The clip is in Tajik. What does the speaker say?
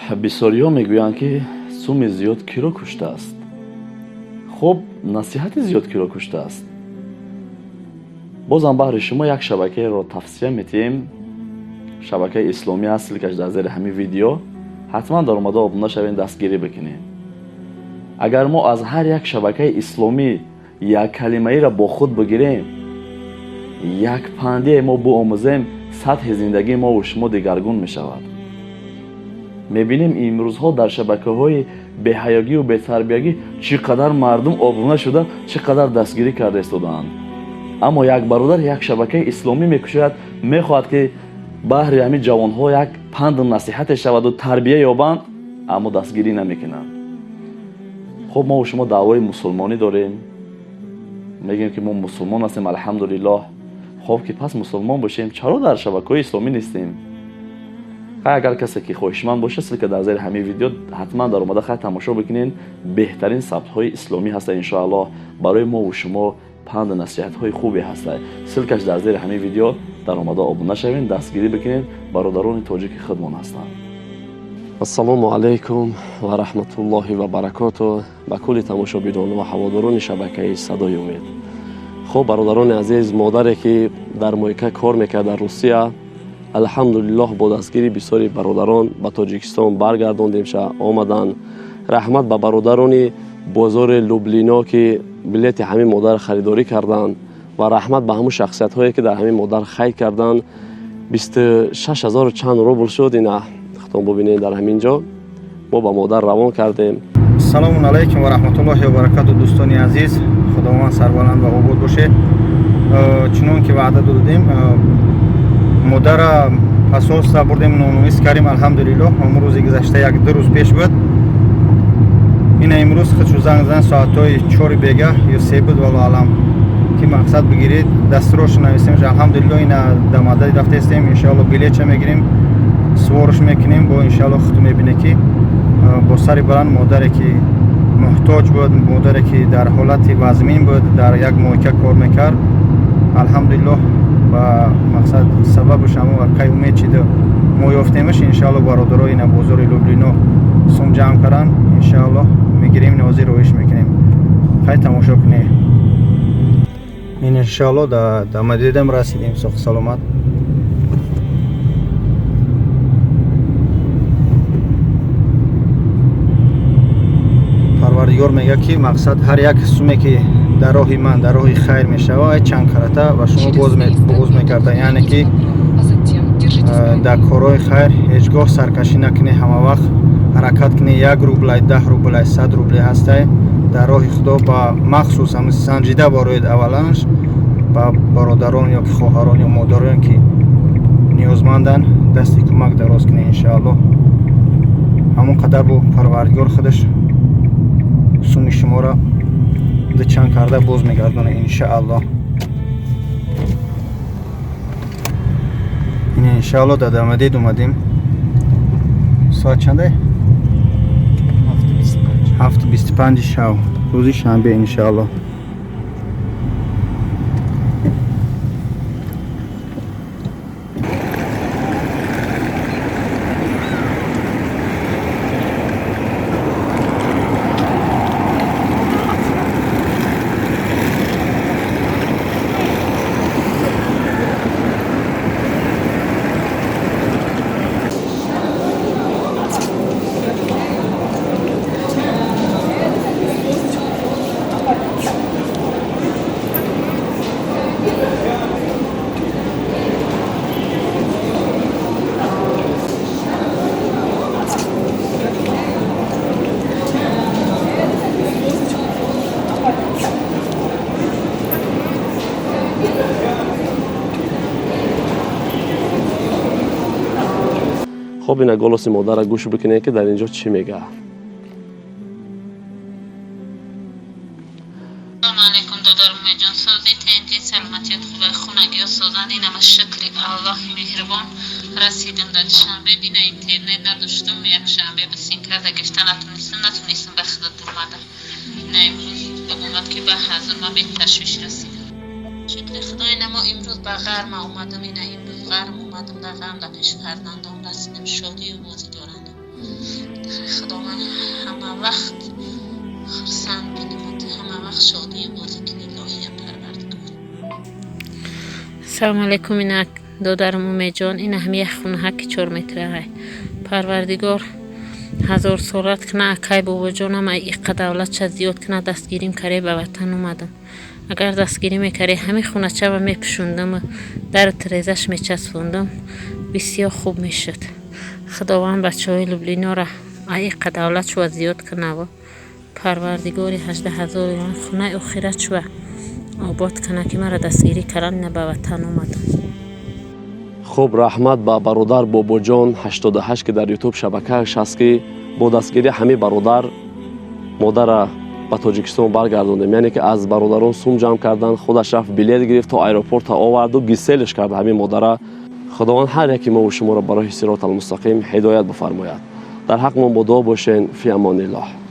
Бисёриҳо мегӯянд, ки суми зиёд киро куштааст? Хуб, насиҳати зиёд киро куштааст? Бозам баҳри шумо як шабакаеро тавсия метиҳем. Шабакаи исломӣ аст, ссылка ш дар зери ҳамин видео. Ҳатман дар омада обуна шавем, дастгирӣ бикунем. Агар мо аз ҳар як шабакаи исломӣ як калимаеро бо худ бигирем, як пандие мо биомӯзем, сатҳи зиндагии мову шумо дигаргун мешавад. Мебинем, имрӯзҳо дар шабакаҳои беҳаёгиву бетарбиягӣ чӣ қадар мардум обуна шуда, чӣ қадар дастгирӣ карда истодаанд. Аммо як бародар як шабакаи исломӣ мекушояд, мехоҳад, ки баҳри ҳамин ҷавонҳо як панду насиҳате шаваду тарбия ёбанд, аммо дастгирӣ намекунанд. Хуб, мову шумо даъвои мусулмонӣ дорем, мегӯем, ки мо мусулмон ҳастем, алҳамдулиллоҳ. Хоб, ки пас мусулмон бошем, чаро дар шабакаҳои исломӣ нестем? Хай, агар касе ки хоҳишманд бошад, ссылка дар зери ҳамин видео, ҳатман дар омада хай тамошо бикунед. Беҳтарин сабтҳои исломӣ ҳаста, иншоаллоҳ, барои мову шумо панду насиҳатҳои хубе ҳаста. Ссылка ш дар зери ҳамин видео, дар омада обуна шавед, дастгирӣ бикунед. Бародарони тоҷики худмон ҳастанд. Ассалому алайкум ва раҳматуллоҳи ва баракоту ба кулли тамошобинон ва ҳаводорони шабакаи «Садои умед». Хуб, бародарони азиз, модаре ки дар мойка кор мекард дар Русия, алҳамдулиллоҳ, бо дастгири бисёри бародарон ба Тоҷикистон баргардондемша, омаданд. Раҳмат ба бародарони бозори Люблино, ки билети ҳамин модар харидорӣ карданд, ва раҳмат ба ҳамун шахсиятҳое, ки дар ҳамин модар хайр карданд. 26 ҳазору чанд рубл шуд. Ина худтон бубинед, дар ҳамин ҷо мо ба модар равон кардем. Ассалому алайкум ва раҳматуллоҳи ва баракату, дӯстони азиз, худованд сарбаланд ва обод бошед. Чунон ки ваъда додем, модара посольство бурдем, номнавис кардем, алҳамдулиллоҳ. Ҳамун рӯзи гузашта, як ду рӯз пеш буд. Ина имрӯз худшу занг зан, соатҳои 4 бегаҳ ё 3 буд, валло алам, ки мақсад бигиред, дастурошу нависем. Алҳамдулиллоҳ, ина дамадади рафтаистем, иншоалло, билетша мегирем, суворш мекунем бо, иншоалло, худту мебине, ки бо сари баланд модаре ки муҳтоҷ буд, модаре ки дар ҳолати вазмин буд, дар як мойка кор мекард, алҳамдулиллоҳ, ба мақсад сабабаш ҳамон кай умед чида мо ёфтемаш. Иншоалло, бародаро ина бозори Люблино сум ҷамъ кардан, иншоалло, мегирем, ҳозир роиш мекунем. Хай, тамошо кунед. Ин иншоалло да Мадридам расидем соҳ саломат. Парвардигор мегӯяд, ки мақсад ҳар як суме ки дар роҳи ман, дар роҳи хайр мешавад, чанд карата ба шумо боз мекарда. Яъне ки дар корҳои хайр ҳеҷ гоҳ саркашӣ накунед, ҳама вақт ҳаракат кунед. Як рублай, 10 рублай, 100 рубле ҳастай, дар роҳи худо ба махсус ҳам санҷида бароед. Авваланш ба бародарон ё ки хоҳарон ё модарон, ки ниёзманданд, дасти кӯмак дароз кунед. Иншоаллоҳ, ҳамон қадар бо парвардигор худаш суми шуморо дучанд карда боз мегардонад, иншоаллоҳ. Ин иншоаллоҳ дар Дамадид омадем. Соат чанде? 7:25 шав, рӯзи шанбе, иншоаллоҳ. Хуб, ина голоси модарро гӯш бикунед, ки дар ин ҷо чӣ мегӯяд. Салому алайкум, додар Умедҷон, сози, тенҷи, саломатият хубе, хунагиё созанд. Инама шукри Аллоҳи меҳрубон, расидам дар Душанбе. Дина интернет надоштум, якшанбе ба сим-карта гирифта натунистам, ба худо бурмада. Ина имрӯз омад, ки ба ҳазур ма беташвиш расидам, шукри худо. Ина мо имрӯз ба ғарма омадам, ина имрӯз ғарм омадам, дар ғарм дар пеши фарзандон расидам, шодию бозӣ доранд. Вақт хурсанд бинамад, ҳама вақт шодию бозӣ кунӣ, илоҳия Парвардигор. Салому алайкум, инак додарам Умедҷон, ина ҳами як хонаҳа ки 4 метраҳай. Парвардигор ҳазорсолат куна, акай Бобоҷонам, иққа давлатша зиёд куна. Дастгирим каре, ба ватан омадам. Агар дастгирӣ мекаре, ҳамин хоначава мепӯшондам, дару тирезаш мечаспондам, бисёр хуб мешуд. Худованд бачаҳои Люблинора иққа давлат шува зиёд кунаву Парвардигори 18 000 хонаи охират шува обод куна, ки маро дастгирӣ кардан, ина ба ватан омадам. Хуб, раҳмат ба бародар Бобоҷон 88, ки дар Ютуб шабакааш ҳаст, ки бо дастгирии ҳамин бародар модара ба Тоҷикистон баргардондем. Яъне ки аз бародарон сум ҷамъ кардан, худаш рафт, билет гирифт, то аэропорта оварду гиселш кард ҳамин модара. Худованд ҳар яки мову шуморо ба роҳи сирот алмустақим ҳидоят бифармояд. Дар ҳаққмон бо дуо бошен. Фи амониллоҳ.